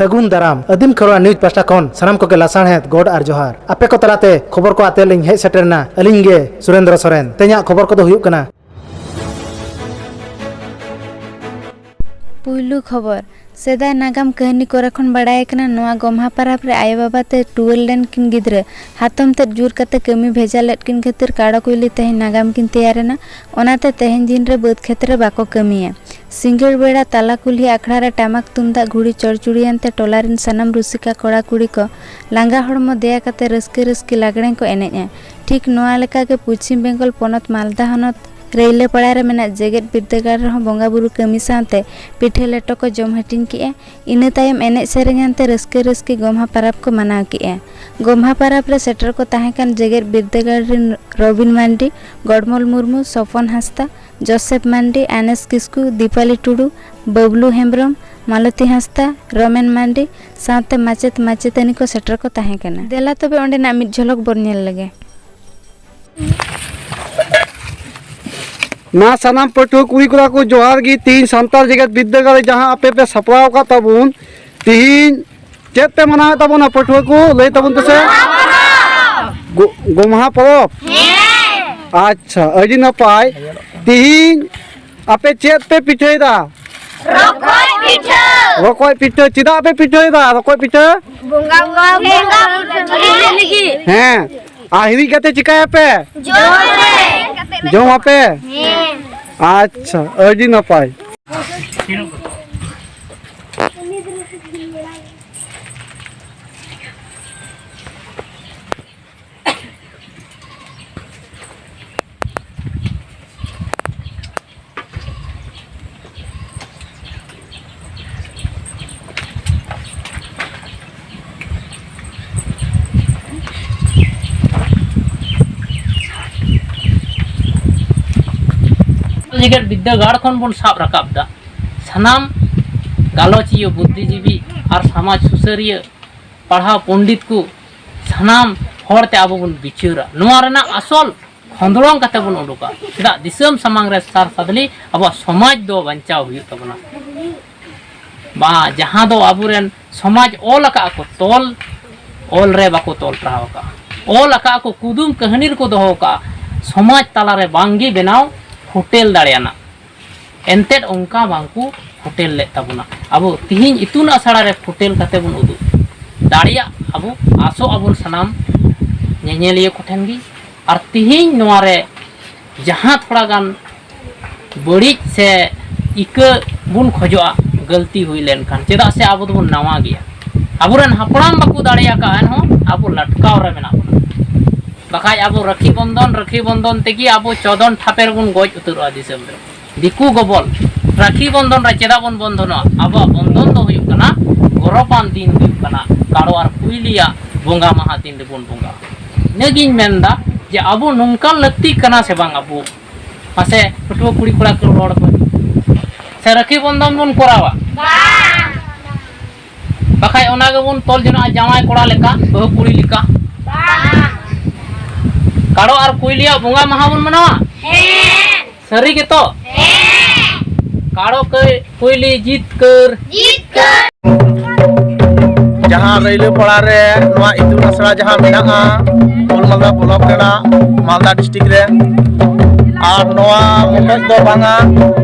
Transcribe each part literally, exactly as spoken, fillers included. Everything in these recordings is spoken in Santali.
ᱥᱟᱹᱜᱩᱱ ᱫᱟᱨᱟᱢ᱾ ᱟᱹᱫᱤᱢ ᱠᱷᱮᱨᱣᱟᱲ ᱱᱤᱭᱩᱡᱽ ᱯᱟᱦᱴᱟ ᱠᱷᱚᱱ ᱥᱟᱱᱟᱢ ᱠᱚᱜᱮ ᱞᱟᱥᱟᱲᱦᱮᱫ ᱜᱚᱰ ᱟᱨ ᱡᱚᱦᱟᱨ᱾ ᱟᱯᱮ ᱠᱚ ᱛᱟᱞᱟᱛᱮ ᱠᱷᱚᱵᱚᱨ ᱠᱚ ᱟᱛᱮ ᱞᱤᱧ ᱦᱮᱡ ᱥᱮᱴᱮᱨ ᱮᱱᱟ ᱟᱹᱞᱤᱧ ᱜᱮ ᱥᱩᱨᱮᱱᱫᱨᱚ ᱥᱚᱨᱮᱱ᱾ ᱛᱮᱦᱮᱧᱟᱜ ᱠᱷᱚᱵᱚᱨ ᱠᱚᱫᱚ ᱦᱩᱭᱩᱜ ᱠᱟᱱᱟ᱾ ᱯᱩᱭᱞᱩ ᱠᱷᱚᱵᱚᱨ᱾ ᱥᱮᱫᱟᱭ ᱱᱟᱜᱟᱢ ᱠᱟᱹᱦᱱᱤ ᱠᱚᱨᱮ ᱠᱷᱚᱱ ᱵᱟᱲᱟᱭ ᱠᱟᱱᱟ, ᱱᱚᱣᱟ ᱜᱚᱢᱦᱟ ᱯᱟᱨᱟᱵᱽ ᱨᱮ ᱟᱭᱳ ᱵᱟᱵᱟ ᱛᱮ ᱴᱩᱣᱟᱹᱨ ᱞᱮᱱ ᱠᱤᱱ ᱜᱤᱫᱽᱨᱟᱹ ᱦᱟᱛᱚᱢ ᱛᱮᱫ ᱡᱩᱨ ᱠᱟᱛᱮ ᱠᱟᱹᱢᱤ ᱵᱷᱮᱡᱟ ᱞᱮᱫ ᱠᱤᱱ ᱠᱷᱟᱹᱛᱤᱨ ᱠᱟᱲᱚ ᱠᱩᱭᱞᱤ ᱛᱮᱦᱮᱧ ᱱᱟᱜᱟᱢ ᱠᱤᱱ ᱛᱮᱭᱟᱨ ᱮᱱᱟ᱾ ᱚᱱᱟᱛᱮ ᱛᱮᱦᱮᱧ ᱫᱤᱱ ᱨᱮ ᱵᱟᱹᱫᱽ ᱠᱷᱮᱛ ᱨᱮ ᱵᱟᱠᱚ ᱠᱟᱹᱢᱤᱭᱟ᱾ ᱥᱤᱸᱜᱟᱹᱲ ᱵᱮᱲᱟ ᱛᱟᱞᱟ ᱠᱩᱞᱦᱤ ᱟᱠᱷᱲᱟ ᱨᱮ ᱴᱟᱢᱟᱠ ᱛᱩᱢᱫᱟᱜ ᱜᱷᱩᱲᱤ ᱪᱚᱲᱪᱩᱲᱤᱭᱟᱱ ᱛᱮ ᱴᱚᱞᱟ ᱨᱮᱱ ᱥᱟᱱᱟᱢ ᱨᱩᱥᱤᱠᱟ ᱠᱚᱲᱟ ᱠᱩᱲᱤ ᱠᱚ ᱞᱟᱸᱜᱟ ᱦᱚᱲᱢᱚ ᱫᱮᱭᱟ ᱠᱟᱛᱮ ᱨᱟᱹᱥᱠᱟᱹ ᱨᱟᱹᱥᱠᱤ ᱞᱟᱜᱽᱲᱮ ᱠᱚ ᱮᱱᱮᱡᱼᱟ᱾ ᱴᱷᱤᱠ ᱱᱚᱣᱟ ᱞᱮᱠᱟ ᱜᱮ ᱯᱚᱪᱷᱤᱢ ᱵᱮᱝᱜᱚᱞ ᱯᱚᱱᱚᱛ ᱢᱟᱞᱫᱟ ᱦᱚᱱᱚᱛ ᱨᱟᱹᱭᱞᱟᱹᱯᱟᱲᱟ ᱨᱮ ᱢᱮᱱᱟᱜ ᱡᱮᱜᱮᱛ ᱵᱤᱨᱫᱟᱹᱜᱟᱲ ᱨᱮᱦᱚᱸ ᱵᱚᱸᱜᱟ ᱵᱩᱨᱩ ᱠᱟᱹᱢᱤ ᱥᱟᱶᱛᱮ ᱯᱤᱴᱷᱟᱹ ᱞᱮᱴᱚ ᱠᱚ ᱡᱚᱢ ᱦᱟᱹᱴᱤᱧ ᱠᱮᱜᱼᱟ᱾ ᱤᱱᱟᱹ ᱛᱟᱭᱚᱢ ᱮᱱᱮᱡ ᱥᱮᱨᱮᱧ ᱟᱱᱛᱮ ᱨᱟᱹᱥᱠᱟᱹ ᱨᱟᱹᱥᱠᱤ ᱜᱚᱢᱦᱟ ᱯᱟᱨᱟᱵᱽ ᱠᱚ ᱢᱟᱱᱟᱣ ᱠᱮᱜᱼᱟ᱾ ᱜᱚᱢᱦᱟ ᱯᱟᱨᱟᱵᱽ ᱨᱮ ᱥᱮᱴᱮᱨ ᱠᱚ ᱛᱟᱦᱮᱸ ᱠᱟᱱ ᱡᱮᱜᱮᱛ ᱵᱤᱨᱫᱟᱹᱜᱟᱲ ᱨᱮᱱ ᱨᱚᱵᱤᱱ ᱢᱟᱱᱰᱤ, ᱜᱚᱰᱢᱚᱞ ᱢᱩᱨᱢᱩ, ᱥᱚᱯᱚᱱ ᱦᱟᱸᱥᱫᱟ, ᱡᱳᱥᱮᱯ ᱢᱟᱱᱰᱤ, ᱟᱱᱮᱥ ᱠᱤᱥᱠᱩ, ᱫᱤᱯᱟᱞᱤ ᱴᱩᱰᱩ, ᱵᱟᱹᱵᱽᱞᱩ ᱦᱮᱢᱵᱽᱨᱚᱢ, ᱢᱟᱞᱚᱛᱤ ᱦᱟᱸᱥᱫᱟ, ᱨᱚᱢᱮᱱ ᱢᱟᱱᱰᱤ ᱥᱟᱶᱛᱮ ᱢᱟᱪᱮᱛ ᱢᱟᱪᱮᱛᱟᱹᱱᱤ ᱠᱚ ᱥᱮᱴᱮᱨ ᱠᱚ ᱛᱟᱦᱮᱸ ᱠᱟᱱᱟ᱾ ᱫᱮᱞᱟ ᱛᱚᱵᱮ ᱚᱸᱰᱮᱱᱟᱜ ᱢᱤᱫ ᱡᱷᱚᱞᱚᱠ ᱵᱚᱱ ᱧᱮᱞ ᱞᱮᱜᱮ᱾ ᱢᱟ ᱥᱟᱱᱟᱢ ᱯᱟᱹᱴᱷᱩᱣᱟᱹ ᱠᱩᱲᱤ ᱠᱚᱲᱟ ᱠᱚ ᱡᱚᱦᱟᱨ ᱜᱮ᱾ ᱛᱤᱦᱤᱧ ᱥᱟᱱᱛᱟᱲ ᱡᱮᱜᱮᱛ ᱵᱤᱨᱫᱟᱹᱜᱟᱲ ᱨᱮ ᱡᱟᱦᱟᱸ ᱟᱯᱮ ᱯᱮ ᱥᱟᱯᱲᱟᱣ ᱟᱠᱟᱫ ᱛᱟᱵᱚᱱ, ᱛᱤᱦᱤᱧ ᱪᱮᱫ ᱯᱮ ᱢᱟᱱᱟᱣᱮᱫ ᱛᱟᱵᱚᱱᱟ ᱯᱟᱹᱴᱷᱩᱣᱟᱹ ᱠᱚ? ᱞᱟᱹᱭ ᱛᱟᱵᱚᱱ ᱯᱮᱥᱮ᱾ ᱜᱚ-, ᱜᱚᱢᱦᱟ ᱯᱚᱨᱚᱵᱽ? ᱟᱪᱪᱷᱟ, ᱟᱹᱰᱤ ᱱᱟᱯᱟᱭ᱾ ᱛᱤᱦᱤᱧ ᱟᱯᱮ ᱪᱮᱫ ᱯᱮ ᱯᱤᱴᱷᱟᱹᱭᱮᱫᱟ? ᱨᱚᱠᱚᱡ ᱯᱤᱴᱷᱟᱹ᱾ ᱨᱚᱠᱚᱡ ᱯᱤᱴᱷᱟᱹ᱾ ᱪᱮᱫᱟᱜ ᱯᱮ ᱯᱤᱴᱷᱟᱹᱭᱮᱫᱟ ᱨᱚᱠᱚᱡ ᱯᱤᱴᱷᱟᱹ? ᱵᱚᱸᱜᱟ ᱵᱩᱨᱩ ᱞᱟᱹᱜᱤᱫ᱾ ᱦᱮᱸ, ᱟᱨ ᱦᱤᱨᱤᱡ ᱠᱟᱛᱮ ᱪᱤᱠᱟᱹᱭᱟᱯᱮ? ᱡᱚᱢ ᱟᱯᱮ? ᱦᱮᱸ᱾ ᱟᱪᱪᱷᱟ, ᱟᱹᱰᱤ ᱱᱟᱯᱟᱭ᱾ ᱡᱮᱜᱮᱛ ᱵᱤᱫᱽᱫᱟᱹᱜᱟᱲ ᱠᱷᱚᱱ ᱵᱚᱱ ᱥᱟᱵ ᱨᱟᱠᱟᱵ ᱮᱫᱟ᱾ ᱥᱟᱱᱟᱢ ᱜᱟᱞᱚᱪᱤᱭᱟᱹ, ᱵᱩᱫᱽᱫᱷᱤᱡᱤᱵᱤ ᱟᱨ ᱥᱚᱢᱟᱡᱽ ᱥᱩᱥᱟᱹᱨᱤᱭᱟᱹ, ᱯᱟᱲᱦᱟᱣ ᱯᱚᱱᱰᱤᱛ ᱠᱚ, ᱥᱟᱱᱟᱢ ᱦᱚᱲ ᱛᱮ ᱟᱵᱚ ᱵᱚᱱ ᱵᱤᱪᱟᱹᱨᱟ᱾ ᱱᱚᱣᱟ ᱨᱮᱱᱟᱜ ᱟᱥᱚᱞ ᱠᱷᱚᱸᱫᱽᱨᱚᱝ ᱠᱟᱛᱮ ᱵᱚᱱ ᱩᱰᱩᱠᱟ᱾ ᱪᱮᱫᱟᱜ ᱫᱤᱥᱚᱢ ᱥᱟᱢᱟᱝ ᱨᱮ ᱥᱟᱨ ᱥᱟᱫᱽᱞᱤ ᱟᱵᱚᱣᱟᱜ ᱥᱚᱢᱟᱡᱽ ᱫᱚ ᱵᱟᱧᱪᱟᱣ ᱦᱩᱭᱩᱜ ᱛᱟᱵᱚᱱᱟ᱾ ᱵᱟ, ᱡᱟᱦᱟᱸ ᱫᱚ ᱟᱵᱚᱨᱮᱱ ᱥᱚᱢᱟᱡᱽ ᱚᱞ ᱟᱠᱟᱫ ᱠᱚ ᱛᱚᱞ, ᱚᱞ ᱨᱮ ᱵᱟᱠᱚ ᱛᱚᱞ ᱴᱟᱨᱦᱟᱣ ᱟᱠᱟᱫᱼᱟ᱾ ᱚᱞ ᱟᱠᱟᱫ ᱠᱚ ᱠᱩᱫᱩᱢ ᱠᱟᱹᱦᱱᱤ ᱨᱮᱠᱚ ᱫᱚᱦᱚ ᱟᱠᱟᱫᱼᱟ, ᱥᱚᱢᱟᱡᱽ ᱛᱟᱞᱟᱨᱮ ᱵᱟᱝᱜᱮ ᱵᱮᱱᱟᱣ ᱯᱷᱩᱴᱮᱞ ᱫᱟᱲᱮᱭᱟᱱᱟ᱾ ᱮᱱᱛᱮᱫ ᱚᱱᱠᱟ ᱵᱟᱝᱠᱚ ᱯᱷᱩᱴᱮᱞ ᱞᱮᱫ ᱛᱟᱵᱚᱱᱟ᱾ ᱟᱵᱚ ᱛᱤᱦᱤᱧ ᱤᱛᱩᱱ ᱟᱥᱲᱟ ᱨᱮ ᱯᱷᱩᱴᱮᱞ ᱠᱟᱛᱮ ᱵᱚᱱ ᱩᱫᱩᱜ ᱫᱟᱲᱮᱭᱟᱜ, ᱟᱵᱚ ᱟᱥᱚᱜ ᱟᱵᱚᱱ ᱥᱟᱱᱟᱢ ᱧᱮᱧᱮᱞᱤᱭᱟᱹ ᱠᱚᱴᱷᱮᱱ ᱜᱮ᱾ ᱟᱨ ᱛᱤᱦᱤᱧ ᱱᱚᱣᱟ ᱨᱮ ᱡᱟᱦᱟᱸ ᱛᱷᱚᱲᱟ ᱜᱟᱱ ᱵᱟᱹᱲᱤᱡ ᱥᱮ ᱤᱠᱟᱹ ᱵᱚᱱ ᱠᱷᱚᱡᱚᱜᱼᱟ, ᱜᱟᱹᱞᱛᱤ ᱦᱩᱭ ᱞᱮᱱᱠᱷᱟᱱ, ᱪᱮᱫᱟᱜ ᱥᱮ ᱟᱵᱚ ᱫᱚᱵᱚᱱ ᱱᱟᱣᱟ ᱜᱮᱭᱟ, ᱟᱵᱚᱨᱮᱱ ᱦᱟᱯᱲᱟᱢ ᱵᱟᱠᱚ ᱫᱟᱲᱮ ᱟᱠᱟᱫ ᱮᱱᱦᱚᱸ ᱟᱵᱚ ᱞᱟᱴᱠᱟᱣ ᱨᱮ ᱢᱮᱱᱟᱜ ᱵᱚᱱᱟ᱾ ᱵᱟᱠᱷᱟᱡ ᱟᱵᱚ ᱨᱟᱹᱠᱷᱤ ᱵᱚᱱᱫᱷᱚᱱ, ᱨᱟᱹᱠᱷᱤ ᱵᱚᱱᱫᱷᱚᱱ ᱛᱮᱜᱮ ᱟᱵᱚ ᱪᱚᱫᱚᱱ ᱴᱷᱟᱯᱮ ᱨᱮᱵᱚᱱ ᱜᱚᱡ ᱩᱛᱟᱹᱨᱚᱜᱼᱟ ᱫᱤᱥᱚᱢ ᱨᱮ᱾ ᱫᱤᱠᱩ ᱜᱚᱵᱚᱞ, ᱨᱟᱹᱠᱷᱤ ᱵᱚᱱᱫᱷᱚᱱ ᱨᱮ ᱪᱮᱫᱟᱜ ᱵᱚᱱ ᱵᱚᱱᱫᱷᱚᱱᱚᱜᱼᱟ? ᱟᱵᱚᱣᱟᱜ ᱵᱚᱱᱫᱷᱚᱱ ᱫᱚ ᱦᱩᱭᱩᱜ ᱠᱟᱱᱟ ᱜᱚᱨᱚᱵᱟᱱ ᱫᱤᱱ ᱦᱩᱭᱩᱜ ᱠᱟᱱᱟ ᱠᱟᱲᱚ ᱟᱨ ᱠᱩᱭᱞᱤᱭᱟᱜ ᱵᱚᱸᱜᱟ ᱢᱟᱦᱟ ᱫᱤᱱ ᱨᱮᱵᱚᱱ ᱵᱚᱸᱜᱟ᱾ ᱤᱱᱟᱹᱜᱤᱧ ᱢᱮᱱᱫᱟ ᱡᱮ ᱟᱵᱚ ᱱᱚᱝᱠᱟᱱ ᱞᱟᱹᱠᱛᱤ ᱠᱟᱱᱟ ᱥᱮ ᱵᱟᱝ? ᱟᱵᱚ ᱢᱟᱥᱮ ᱯᱟᱹᱴᱷᱩᱣᱟᱹ ᱠᱩᱲᱤ ᱠᱚᱲᱟ ᱠᱚ ᱨᱚᱲ ᱠᱚ, ᱥᱮ ᱨᱟᱹᱠᱷᱤ ᱵᱚᱱᱫᱷᱚᱱ ᱵᱚᱱ ᱠᱚᱨᱟᱣᱟ? ᱵᱟᱠᱷᱟᱡ ᱚᱱᱟ ᱜᱮᱵᱚᱱ ᱛᱚᱞ ᱡᱚᱱᱚᱜᱼᱟ ᱡᱟᱶᱟᱭ ᱠᱚᱲᱟ ᱞᱮᱠᱟ, ᱵᱟᱹᱦᱩ ᱠᱩᱲᱤ ᱞᱮᱠᱟ᱾ ᱠᱟᱲᱚ ᱟᱨ ᱠᱩᱭᱞᱤᱭᱟᱜ ᱵᱚᱸᱜᱟ ᱢᱟᱦᱟ ᱵᱚᱱ ᱢᱟᱱᱟᱣᱟ᱾ ᱥᱟᱹᱨᱤ ᱜᱮᱛᱚ? ᱠᱟᱲᱚ ᱠᱟᱹᱭ ᱠᱩᱭᱞᱤ ᱡᱤᱛᱠᱟᱹᱨ᱾ ᱡᱟᱦᱟᱸ ᱨᱟᱹᱭᱞᱟᱹᱯᱟᱲᱟ ᱨᱮ ᱱᱚᱣᱟ ᱤᱛᱩᱱ ᱟᱥᱲᱟ ᱡᱟᱦᱟᱸ ᱢᱮᱱᱟᱜᱼᱟ, ᱩᱞ ᱢᱟᱞᱫᱟ ᱵᱞᱚᱠ ᱨᱮᱱᱟᱜ ᱢᱟᱞᱫᱟ ᱰᱤᱥᱴᱨᱤᱠᱴ ᱨᱮ, ᱟᱨ ᱱᱚᱣᱟ ᱢᱚᱛᱚᱡ ᱫᱚ ᱵᱟᱝᱟ,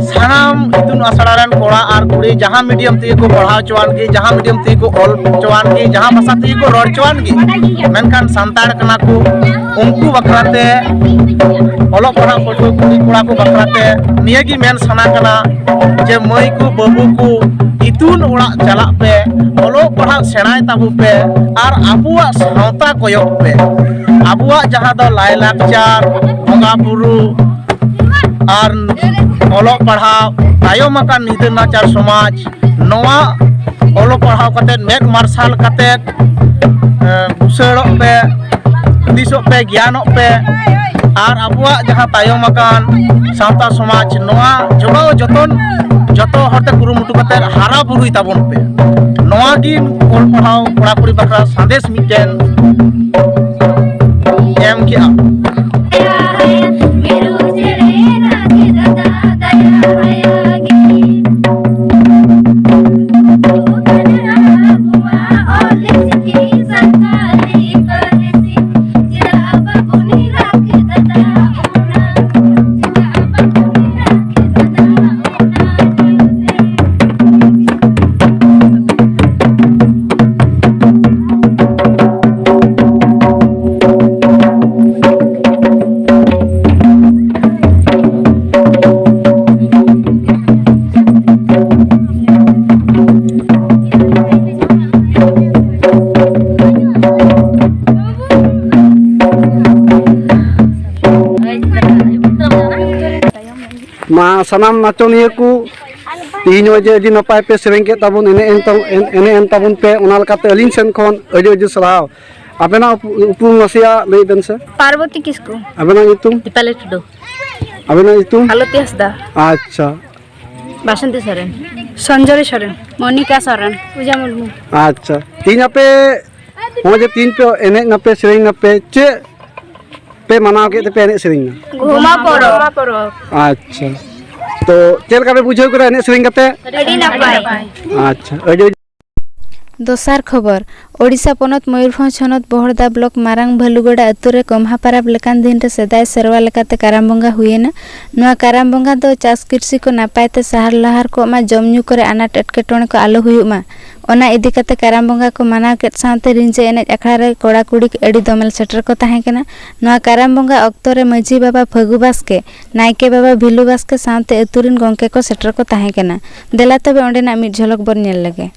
ᱥᱟᱱᱟᱢ ᱤᱛᱩᱱ ᱟᱥᱲᱟ ᱨᱮᱱ ᱠᱚᱲᱟ ᱟᱨ ᱠᱩᱲᱤ ᱡᱟᱦᱟᱸ ᱢᱤᱰᱤᱭᱟᱢ ᱛᱮᱜᱮ ᱠᱚ ᱯᱟᱲᱦᱟᱣ ᱦᱚᱪᱚᱣᱟᱱ ᱜᱮ, ᱡᱟᱦᱟᱸ ᱢᱤᱰᱤᱭᱟᱢ ᱛᱮᱜᱮ ᱠᱚ ᱚᱞ ᱦᱚᱪᱚᱣᱟᱱ ᱜᱮ, ᱡᱟᱦᱟᱸ ᱵᱷᱟᱥᱟ ᱛᱮᱜᱮ ᱠᱚ ᱨᱚᱲ ᱦᱚᱪᱚᱣᱟᱱ ᱜᱮ, ᱢᱮᱱᱠᱷᱟᱱ ᱥᱟᱱᱛᱟᱲ ᱠᱟᱱᱟ ᱠᱚ, ᱩᱱᱠᱩ ᱵᱟᱠᱷᱨᱟ ᱛᱮ, ᱚᱞᱚᱜ ᱯᱟᱲᱦᱟᱜ ᱯᱟᱹᱴᱷᱩᱣᱟᱹ ᱠᱩᱲᱤ ᱠᱚᱲᱟ ᱠᱚ ᱵᱟᱠᱷᱨᱟ ᱛᱮ ᱱᱤᱭᱟᱹ ᱜᱮ ᱢᱮᱱ ᱥᱟᱱᱟ ᱠᱟᱱᱟ ᱡᱮ ᱢᱟᱹᱭ ᱠᱚ ᱵᱟᱹᱵᱩ ᱠᱚ ᱤᱛᱩᱱ ᱚᱲᱟᱜ ᱪᱟᱞᱟᱜ ᱯᱮ, ᱚᱞᱚᱜ ᱯᱟᱲᱦᱟᱜ ᱥᱮᱬᱟᱭ ᱛᱟᱵᱚ ᱯᱮ, ᱟᱨ ᱟᱵᱚᱣᱟᱜ ᱥᱟᱶᱛᱟ ᱠᱚᱭᱚᱜ ᱯᱮ᱾ ᱟᱵᱚᱣᱟᱜ ᱡᱟᱦᱟᱸ ᱫᱚ ᱞᱟᱭᱼᱞᱟᱠᱪᱟᱨ, ᱵᱚᱸᱜᱟ ᱵᱩᱨᱩ, ᱟᱨ ᱚᱞᱚᱜ ᱯᱟᱲᱦᱟᱣ, ᱛᱟᱭᱚᱢ ᱟᱠᱟᱱ ᱱᱤᱫᱟᱹ ᱱᱟᱪᱟᱨ ᱥᱚᱢᱟᱡᱽ, ᱱᱚᱣᱟ ᱚᱞᱚᱜ ᱯᱟᱲᱦᱟᱣ ᱠᱟᱛᱮᱫ ᱢᱮᱫ ᱢᱟᱨᱥᱟᱞ ᱠᱟᱛᱮᱫ, ᱮ, ᱵᱩᱥᱟᱹᱲᱚᱜ ᱯᱮ, ᱦᱩᱫᱤᱥᱚᱜ ᱯᱮ, ᱜᱮᱭᱟᱱᱚᱜ ᱯᱮ, ᱟᱨ ᱟᱵᱚᱣᱟᱜ ᱡᱟᱦᱟᱸ ᱛᱟᱭᱚᱢ ᱟᱠᱟᱱ ᱥᱟᱶᱛᱟ ᱥᱚᱢᱟᱡᱽ, ᱱᱚᱣᱟ ᱡᱚᱜᱟᱣ ᱡᱚᱛᱚᱱ ᱡᱚᱛᱚ ᱦᱚᱲᱛᱮ ᱠᱩᱨᱩᱢᱩᱴᱩ ᱠᱟᱛᱮᱫ ᱦᱟᱨᱟ ᱵᱩᱨᱩᱭ ᱛᱟᱵᱚᱱ ᱯᱮ᱾ ᱱᱚᱣᱟ ᱜᱮ ᱚᱞ ᱯᱟᱲᱦᱟᱣ ᱠᱚᱲᱟ ᱠᱩᱲᱤ ᱵᱟᱠᱷᱨᱟ ᱥᱟᱸᱫᱮᱥ ᱢᱤᱫᱴᱮᱱ ᱮᱢ ᱠᱮᱜᱼᱟ᱾ ᱥᱟᱱᱟᱢ ᱱᱟᱪᱚᱱᱤᱭᱟᱹ ᱠᱚ, ᱛᱮᱦᱮᱧ ᱱᱚᱜᱼᱚᱭ ᱡᱮ ᱟᱹᱰᱤ ᱱᱟᱯᱟᱭ ᱯᱮ ᱥᱮᱨᱮᱧ ᱠᱮᱫ ᱛᱟᱵᱚᱱ, ᱮᱱᱮᱡ ᱮᱱ ᱛᱟᱵᱚᱱ, ᱮᱱᱮᱡ ᱮᱱ ᱛᱟᱵᱚᱱ ᱯᱮ, ᱚᱱᱟ ᱞᱮᱠᱟᱛᱮ ᱟᱹᱞᱤᱧ ᱥᱮᱱ ᱠᱷᱚᱱ ᱟᱹᱰᱤ ᱟᱹᱰᱤ ᱥᱟᱨᱦᱟᱣ᱾ ᱟᱵᱮᱱᱟᱜ ᱩᱯ-, ᱩᱯᱨᱩᱢ ᱱᱟᱥᱮᱭᱟᱜ ᱞᱟᱹᱭ ᱵᱮᱱ ᱥᱮ᱾ ᱯᱟᱨᱵᱚᱛᱤ ᱠᱤᱥᱠᱩ᱾ ᱟᱵᱮᱱᱟᱜ ᱧᱩᱛᱩᱢ? ᱫᱤᱯᱟᱞᱤ ᱴᱩᱰᱩ᱾ ᱟᱵᱮᱱᱟᱜ ᱧᱩᱛᱩᱢ? ᱟᱞᱚᱛᱤ ᱦᱟᱸᱥᱫᱟ᱾ ᱟᱪᱪᱷᱟ᱾ ᱵᱟᱥᱚᱱᱛᱤ ᱥᱚᱨᱮᱱ᱾ ᱥᱚᱧᱡᱚᱨᱤ ᱥᱚᱨᱮᱱ᱾ ᱢᱚᱱᱤᱠᱟ ᱥᱚᱨᱮᱱ᱾ ᱯᱩᱡᱟ ᱢᱩᱨᱢᱩ᱾ ᱟᱪᱪᱷᱟ, ᱛᱮᱦᱮᱧ ᱟᱯᱮ ᱱᱚᱜᱼᱚᱭ ᱡᱮ ᱛᱮᱦᱮᱧ ᱯᱮ ᱮᱱᱮᱡ ᱱᱟᱯᱮ, ᱥᱮᱨᱮᱧ ᱱᱟᱯᱮ, ᱪᱮᱫ ᱯᱮ ᱢᱟᱱᱟᱣ ᱠᱮᱫ ᱛᱮᱯᱮ ᱮᱱᱮᱡ ᱥᱮᱨᱮᱧ ᱱᱟ? ᱜᱩᱢᱟ ᱯᱚᱨᱚᱵᱽ᱾ ᱟᱪᱪᱷᱟ, ᱛᱚ ᱪᱮᱫ ᱞᱮᱠᱟ ᱯᱮ ᱵᱩᱡᱷᱟᱹᱣ ᱠᱮᱫᱟ ᱮᱱᱮᱡ ᱥᱮᱨᱮᱧ ᱠᱟᱛᱮ? ᱟᱹᱰᱤ ᱱᱟᱯᱟᱭ᱾ ᱟᱪᱪᱷᱟ, ᱟᱹᱰᱤ ᱟᱹᱰᱤ ᱫᱚᱥᱟᱨ ᱠᱷᱚᱵᱚᱨ, ᱳᱰᱤᱥᱟ ᱯᱚᱱᱚᱛ ᱢᱚᱭᱩᱨᱵᱷᱚᱸᱡᱽ ᱦᱚᱱᱚᱛ ᱵᱚᱦᱚᱲᱫᱟ ᱵᱞᱚᱠ ᱢᱟᱨᱟᱝ ᱵᱷᱟᱞᱩᱜᱚᱰᱟ ᱟᱹᱛᱩ ᱨᱮ ᱜᱚᱢᱦᱟ ᱯᱟᱨᱟᱵᱽ ᱞᱮᱠᱟᱱ ᱫᱤᱱ ᱨᱮ ᱥᱮᱫᱟᱭ ᱥᱮᱨᱣᱟ ᱞᱮᱠᱟᱛᱮ ᱠᱟᱨᱟᱢ ᱵᱚᱸᱜᱟ ᱦᱩᱭᱮᱱᱟ᱾ ᱱᱚᱣᱟ ᱠᱟᱨᱟᱢ ᱵᱚᱸᱜᱟ ᱫᱚ ᱪᱟᱥ ᱠᱨᱤᱥᱤ ᱠᱚ ᱱᱟᱯᱟᱭ ᱛᱮ ᱥᱟᱦᱟᱨ ᱞᱟᱦᱟᱨ ᱠᱚᱜ ᱢᱟ, ᱡᱚᱢ ᱧᱩ ᱠᱚᱨᱮ ᱟᱱᱟᱴ ᱮᱴᱠᱮᱴᱚᱬᱮ ᱠᱚ ᱟᱞᱚ ᱦᱩᱭᱩᱜ ᱢᱟ, ᱚᱱᱟ ᱤᱫᱤ ᱠᱟᱛᱮ ᱠᱟᱨᱟᱢ ᱵᱚᱸᱜᱟ ᱠᱚ ᱢᱟᱱᱟᱣ ᱠᱮᱫ ᱥᱟᱶᱛᱮ ᱨᱤᱸᱡᱟᱹ ᱮᱱᱮᱡ ᱟᱠᱷᱲᱟ ᱨᱮ ᱠᱚᱲᱟ ᱠᱩᱲᱤ ᱟᱹᱰᱤ ᱫᱚᱢᱮᱞ ᱥᱮᱴᱮᱨ ᱠᱚ ᱛᱟᱦᱮᱸ ᱠᱟᱱᱟ᱾ ᱱᱚᱣᱟ ᱠᱟᱨᱟᱢ ᱵᱚᱸᱜᱟ ᱚᱠᱛᱚ ᱨᱮ ᱢᱟᱹᱡᱷᱤ ᱵᱟᱵᱟ ᱯᱷᱟᱹᱜᱩ ᱵᱟᱥᱠᱮ, ᱱᱟᱭᱠᱮ ᱵᱟᱵᱟ ᱵᱷᱤᱞᱩ ᱵᱟᱥᱠᱮ ᱥᱟᱶᱛᱮ ᱟᱹᱛᱩ ᱨᱤᱱ ᱜᱚᱢᱠᱮ ᱠᱚ ᱥᱮᱴᱮᱨ ᱠᱚ ᱛᱟᱦᱮᱸ ᱠᱟᱱᱟ᱾ ᱫᱮᱞᱟ ᱛᱚᱵᱮ ᱚᱸᱰᱮᱱᱟᱜ ᱢᱤᱫ ᱡᱷᱚᱞᱚᱠ ᱵᱚᱱ ᱧᱮᱞ ᱞᱮᱜᱮ᱾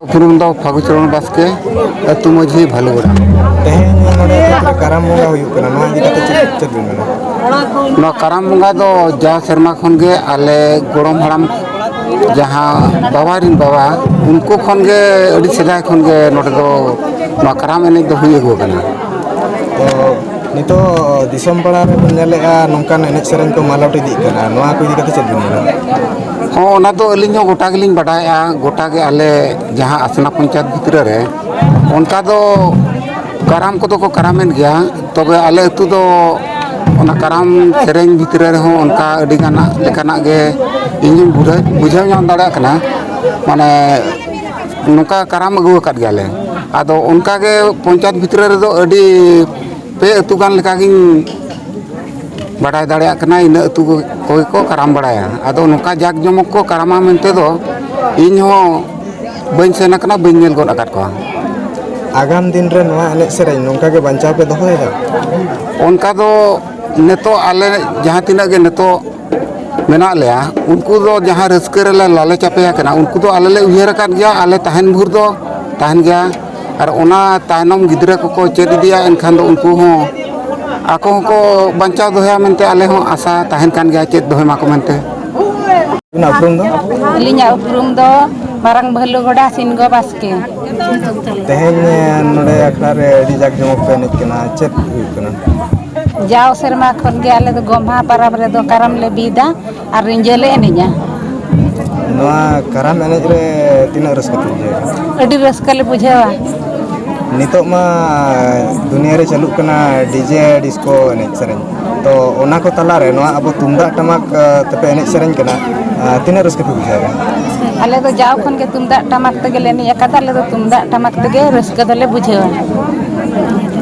ᱩᱯᱨᱩᱢ ᱫᱚ ᱯᱷᱟᱹᱜᱩ ᱪᱚᱨᱚᱬ ᱵᱟᱥᱠᱮ, ᱟᱹᱛᱩ ᱢᱟᱹᱡᱷᱤ ᱵᱷᱟᱞᱩᱜᱚᱲᱟ᱾ ᱛᱮᱦᱮᱧ ᱱᱚᱰᱮ ᱟᱹᱛᱩ ᱨᱮ ᱠᱟᱨᱟᱢ ᱵᱚᱸᱜᱟ ᱦᱩᱭᱩᱜ ᱠᱟᱱᱟ, ᱱᱚᱣᱟ ᱤᱫᱤ ᱠᱟᱛᱮ ᱪᱮᱫ, ᱪᱮᱫ ᱵᱮᱱ ᱢᱮᱱᱟ? ᱱᱚᱣᱟ ᱠᱟᱨᱟᱢ ᱵᱚᱸᱜᱟ ᱫᱚ ᱡᱟᱣ ᱥᱮᱨᱢᱟ ᱠᱷᱚᱱ ᱜᱮ ᱟᱞᱮ ᱜᱚᱲᱚᱢ ᱦᱟᱲᱟᱢ, ᱡᱟᱦᱟᱸ ᱵᱟᱵᱟ ᱨᱤᱱ ᱵᱟᱵᱟ, ᱩᱱᱠᱩ ᱠᱷᱚᱱ ᱜᱮ ᱟᱹᱰᱤ ᱥᱮᱫᱟᱭ ᱠᱷᱚᱱ ᱜᱮ ᱱᱚᱰᱮ ᱫᱚ ᱱᱚᱣᱟ ᱠᱟᱨᱟᱢ ᱮᱱᱮᱡ ᱫᱚ ᱦᱩᱭ ᱟᱹᱜᱩ ᱟᱠᱟᱱᱟ᱾ ᱛᱚ, ᱱᱤᱛᱚᱜ ᱫᱤᱥᱚᱢ ᱯᱟᱲᱟ ᱨᱮᱵᱚᱱ ᱧᱮᱞᱮᱜᱼᱟ, ᱱᱚᱝᱠᱟᱱ ᱮᱱᱮᱡ ᱥᱮᱨᱮᱧ ᱠᱚ ᱢᱟᱞᱚᱴ ᱤᱫᱤᱜ ᱠᱟᱱᱟ, ᱱᱚᱣᱟ ᱠᱚ ᱤᱫᱤ ᱠᱟᱛᱮ ᱪᱮᱫ ᱵᱤᱱ ᱢᱮᱱᱟ? ᱦᱚᱸ, ᱚᱱᱟ ᱫᱚ ᱟᱹᱞᱤᱧ ᱦᱚᱸ ᱜᱚᱴᱟ ᱜᱮᱞᱤᱧ ᱵᱟᱰᱟᱭᱮᱜᱼᱟ, ᱜᱚᱴᱟ ᱜᱮ ᱟᱞᱮ ᱡᱟᱦᱟᱸ ᱟᱥᱱᱟ ᱯᱚᱧᱪᱟᱭᱮᱛ ᱵᱷᱤᱛᱨᱤ ᱨᱮ ᱚᱱᱠᱟ ᱫᱚ ᱠᱟᱨᱟᱢ ᱠᱚᱫᱚ ᱠᱚ ᱠᱟᱨᱟᱢᱮᱫ ᱜᱮᱭᱟ, ᱛᱚᱵᱮ ᱟᱞᱮ ᱟᱹᱛᱩ ᱫᱚ ᱚᱱᱟ ᱠᱟᱨᱟᱢ ᱥᱮᱨᱮᱧ ᱵᱷᱤᱛᱨᱤ ᱨᱮᱦᱚᱸ ᱚᱱᱠᱟ ᱟᱹᱰᱤ ᱜᱟᱱ ᱞᱮᱠᱟᱱᱟᱜ ᱜᱮ ᱤᱧ ᱦᱚᱸᱧ ᱵᱩᱡᱷᱟᱹᱣ, ᱵᱩᱡᱷᱟᱹᱣ ᱧᱟᱢ ᱫᱟᱲᱮᱭᱟᱜ ᱠᱟᱱᱟ, ᱢᱟᱱᱮ ᱱᱚᱝᱠᱟ ᱠᱟᱨᱟᱢ ᱟᱹᱜᱩ ᱟᱠᱟᱫ ᱜᱮᱭᱟᱞᱮ᱾ ᱟᱫᱚ ᱚᱱᱠᱟ ᱜᱮ ᱯᱚᱧᱪᱟᱭᱮᱛ ᱵᱷᱤᱛᱨᱤ ᱨᱮᱫᱚ ᱟᱹᱰᱤ ᱯᱮ ᱟᱹᱛᱩ ᱜᱟᱱ ᱞᱮᱠᱟᱜᱤᱧ ᱵᱟᱰᱟᱭ ᱫᱟᱲᱮᱭᱟᱜ ᱠᱟᱱᱟ, ᱤᱱᱟᱹ ᱟᱹᱛᱩ ᱠᱚᱜᱮ ᱠᱚ ᱠᱟᱨᱟᱢ ᱵᱟᱲᱟᱭᱟ᱾ ᱟᱫᱚ ᱱᱚᱝᱠᱟ ᱡᱟᱠ ᱡᱚᱢᱚᱠ ᱠᱚ ᱠᱟᱨᱟᱢᱟ ᱢᱮᱱᱛᱮ ᱫᱚ ᱤᱧ ᱦᱚᱸ ᱵᱟᱹᱧ ᱥᱮᱱ ᱟᱠᱟᱱᱟ, ᱵᱟᱹᱧ ᱧᱮᱞ ᱜᱚᱫ ᱟᱠᱟᱫ ᱠᱚᱣᱟ᱾ ᱟᱜᱟᱢ ᱫᱤᱱ ᱨᱮ ᱱᱚᱣᱟ ᱮᱱᱮᱡ ᱥᱮᱨᱮᱧ ᱱᱚᱝᱠᱟ ᱜᱮ ᱵᱟᱧᱪᱟᱣ ᱯᱮ ᱫᱚᱦᱚᱭᱮᱫᱟ? ᱚᱱᱠᱟ ᱫᱚ ᱱᱤᱛᱚᱜ ᱟᱞᱮ ᱡᱟᱦᱟᱸ ᱛᱤᱱᱟᱹᱜ ᱜᱮ ᱱᱤᱛᱚᱜ ᱢᱮᱱᱟᱜ ᱞᱮᱭᱟ, ᱩᱱᱠᱩ ᱫᱚ ᱡᱟᱦᱟᱸ ᱨᱟᱹᱥᱠᱟᱹ ᱨᱮᱞᱮ ᱞᱟᱞᱮ ᱪᱟᱯᱮ ᱟᱠᱟᱱᱟ, ᱩᱱᱠᱩ ᱫᱚ ᱟᱞᱮ ᱞᱮ ᱩᱭᱦᱟᱹᱨ ᱟᱠᱟᱫ ᱜᱮᱭᱟ, ᱟᱞᱮ ᱛᱟᱦᱮᱱ ᱵᱷᱳᱨ ᱫᱚ ᱛᱟᱦᱮᱱ ᱜᱮᱭᱟ᱾ ᱟᱨ ᱚᱱᱟ ᱛᱟᱭᱱᱚᱢ ᱜᱤᱫᱽᱨᱟᱹ ᱠᱚᱠᱚ ᱪᱮᱫ ᱤᱫᱤᱭᱟ, ᱮᱱᱠᱷᱟᱱ ᱫᱚ ᱩᱱᱠᱩ ᱦᱚᱸ ᱟᱠᱚ ᱦᱚᱸᱠᱚ ᱵᱟᱧᱪᱟᱣ ᱫᱚᱦᱚᱭᱟ ᱢᱮᱱᱛᱮ ᱟᱞᱮ ᱦᱚᱸ ᱟᱥᱟ ᱛᱟᱦᱮᱱ ᱠᱟᱱ ᱜᱮᱭᱟ, ᱪᱮᱫ ᱫᱚᱦᱚᱭ ᱢᱟᱠᱚ ᱢᱮᱱᱛᱮ᱾ ᱟᱹᱵᱤᱱᱟᱜ ᱩᱯᱨᱩᱢ ᱫᱚ? ᱟᱹᱞᱤᱧᱟᱜ ᱩᱯᱨᱩᱢ ᱫᱚ ᱢᱟᱨᱟᱝ ᱵᱷᱟᱹᱞᱩ ᱜᱚᱰᱟ ᱥᱤᱱᱜᱚ ᱵᱟᱥᱠᱮ᱾ ᱛᱮᱦᱮᱧ, ᱮ, ᱱᱚᱰᱮ ᱟᱠᱷᱲᱟ ᱨᱮ ᱟᱹᱰᱤ ᱡᱟᱠ ᱡᱚᱢᱚᱠ ᱯᱮ ᱮᱱᱮᱡ ᱠᱟᱱᱟ, ᱪᱮᱫ ᱦᱩᱭᱩᱜ ᱠᱟᱱᱟ? ᱡᱟᱣ ᱥᱮᱨᱢᱟ ᱠᱷᱚᱱ ᱜᱮ ᱟᱞᱮ ᱫᱚ ᱜᱚᱢᱦᱟ ᱯᱟᱨᱟᱵᱽ ᱨᱮᱫᱚ ᱠᱟᱨᱟᱢ ᱞᱮ ᱵᱤᱫᱟ ᱟᱨ ᱨᱤᱸᱡᱟᱹ ᱞᱮ ᱮᱱᱮᱡᱼᱟ᱾ ᱱᱚᱣᱟ ᱠᱟᱨᱟᱢ ᱮᱱᱮᱡ ᱨᱮ ᱛᱤᱱᱟᱹᱜ ᱨᱟᱹᱥᱠᱟᱹ ᱯᱮ ᱵᱩᱡᱷᱟᱹᱣᱟ? ᱟᱹᱰᱤ ᱨᱟᱹᱥᱠᱟᱹ ᱞᱮ ᱵᱩᱡᱷᱟᱹᱣᱟ᱾ ᱱᱤᱛᱚᱜ ᱢᱟ ᱫᱩᱱᱤᱭᱟᱹ ᱨᱮ ᱪᱟᱹᱞᱩᱜ ᱠᱟᱱᱟ ᱰᱤᱡᱮ ᱰᱤᱥᱠᱳ ᱮᱱᱮᱡ ᱥᱮᱨᱮᱧ, ᱛᱚ ᱚᱱᱟ ᱠᱚ ᱛᱟᱞᱟᱨᱮ ᱱᱚᱣᱟ ᱟᱵᱚ ᱛᱩᱢᱫᱟᱜ ᱴᱟᱢᱟᱠ, ᱟ, ᱛᱮᱯᱮ ᱮᱱᱮᱡ ᱥᱮᱨᱮᱧ ᱠᱟᱱᱟ, ᱟ, ᱛᱤᱱᱟᱹᱜ ᱨᱟᱹᱥᱠᱟᱹ ᱯᱮ ᱵᱩᱡᱷᱟᱹᱣᱮᱫᱟ? ᱟᱞᱮ ᱫᱚ ᱡᱟᱣ ᱠᱷᱚᱱ ᱜᱮ ᱛᱩᱢᱫᱟᱜ ᱴᱟᱢᱟᱠ ᱛᱮᱜᱮ ᱞᱮ ᱮᱱᱮᱡ ᱟᱠᱟᱫᱟ, ᱟᱞᱮ ᱫᱚ ᱛᱩᱢᱫᱟᱜ ᱴᱟᱢᱟᱠ ᱛᱮᱜᱮ ᱨᱟᱹᱥᱠᱟᱹ ᱫᱚᱞᱮ ᱵᱩᱡᱷᱟᱹᱣᱟ᱾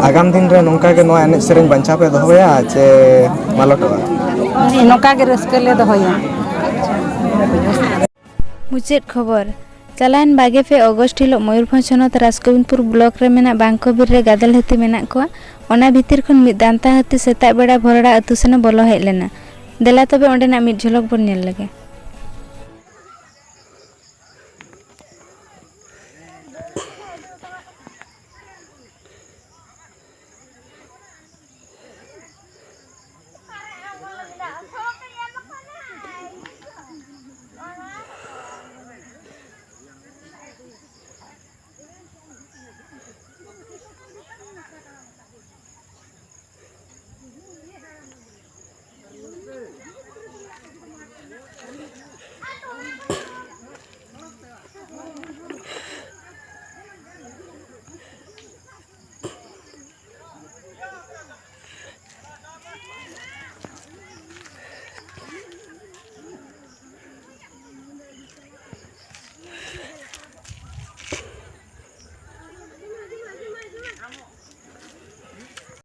ᱟᱜᱟᱢ ᱫᱤᱱ ᱨᱮ ᱱᱚᱝᱠᱟ ᱜᱮ ᱱᱚᱣᱟ ᱮᱱᱮᱡ ᱥᱮᱨᱮᱧ ᱵᱟᱧᱪᱟᱣ ᱯᱮ ᱫᱚᱦᱚᱭᱟ ᱪᱮ ᱢᱟᱞᱚᱴᱚᱜᱼᱟ? ᱱᱚᱝᱠᱟ ᱜᱮ ᱨᱟᱹᱥᱠᱟᱹ ᱞᱮ ᱫᱚᱦᱚᱭᱟ᱾ ᱢᱩᱪᱟᱹᱫ ᱠᱷᱚᱵᱚᱨ᱾ ᱪᱟᱞᱟᱣᱮᱱ ᱵᱟᱜᱮ ᱯᱮ ᱚᱜᱚᱥᱴ ᱦᱤᱞᱚᱜ ᱢᱚᱭᱩᱨᱵᱷᱚᱸᱡᱽ ᱦᱚᱱᱚᱛ ᱨᱟᱡᱽᱜᱳᱵᱤᱱᱫᱽᱯᱩᱨ ᱵᱞᱚᱠ ᱨᱮ ᱢᱮᱱᱟᱜ ᱵᱟᱝᱠᱚ ᱵᱤᱨ ᱨᱮ ᱜᱟᱫᱮᱞ ᱦᱟᱹᱛᱤ ᱢᱮᱱᱟᱜ ᱠᱚᱣᱟ᱾ ᱚᱱᱟ ᱵᱷᱤᱛᱤᱨ ᱠᱷᱚᱱ ᱢᱤᱫ ᱫᱟᱱᱛᱟ ᱦᱟᱹᱛᱤ ᱥᱮᱛᱟᱜ ᱵᱮᱲᱟ ᱵᱷᱚᱨᱚᱲᱟ ᱟᱹᱛᱩ ᱥᱮᱱ ᱮ ᱵᱚᱞᱚ ᱦᱮᱡ ᱞᱮᱱᱟ᱾ ᱫᱮᱞᱟ ᱛᱚᱵᱮ ᱚᱸᱰᱮᱱᱟᱜ ᱢᱤᱫ ᱡᱷᱚᱞᱚᱠ ᱵᱚᱱ ᱧᱮᱞ ᱞᱮᱜᱮ᱾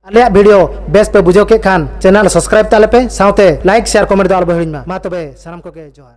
ᱟᱞᱮᱭᱟᱜ video ᱵᱮᱥ ᱯᱮ ᱵᱩᱡᱷᱟᱹᱣ ᱠᱮᱫ ᱠᱷᱟᱱ channel subscribe ᱛᱟᱞᱮ ᱯᱮ, ᱥᱟᱶᱛᱮ like, share, comment ᱫᱚ ᱟᱞᱚ ᱯᱮ ᱦᱤᱲᱤᱧ ᱢᱟ᱾ ᱢᱟ ᱛᱚᱵᱮ ᱥᱟᱱᱟᱢ ᱠᱚᱜᱮ ᱡᱚᱦᱟᱨ᱾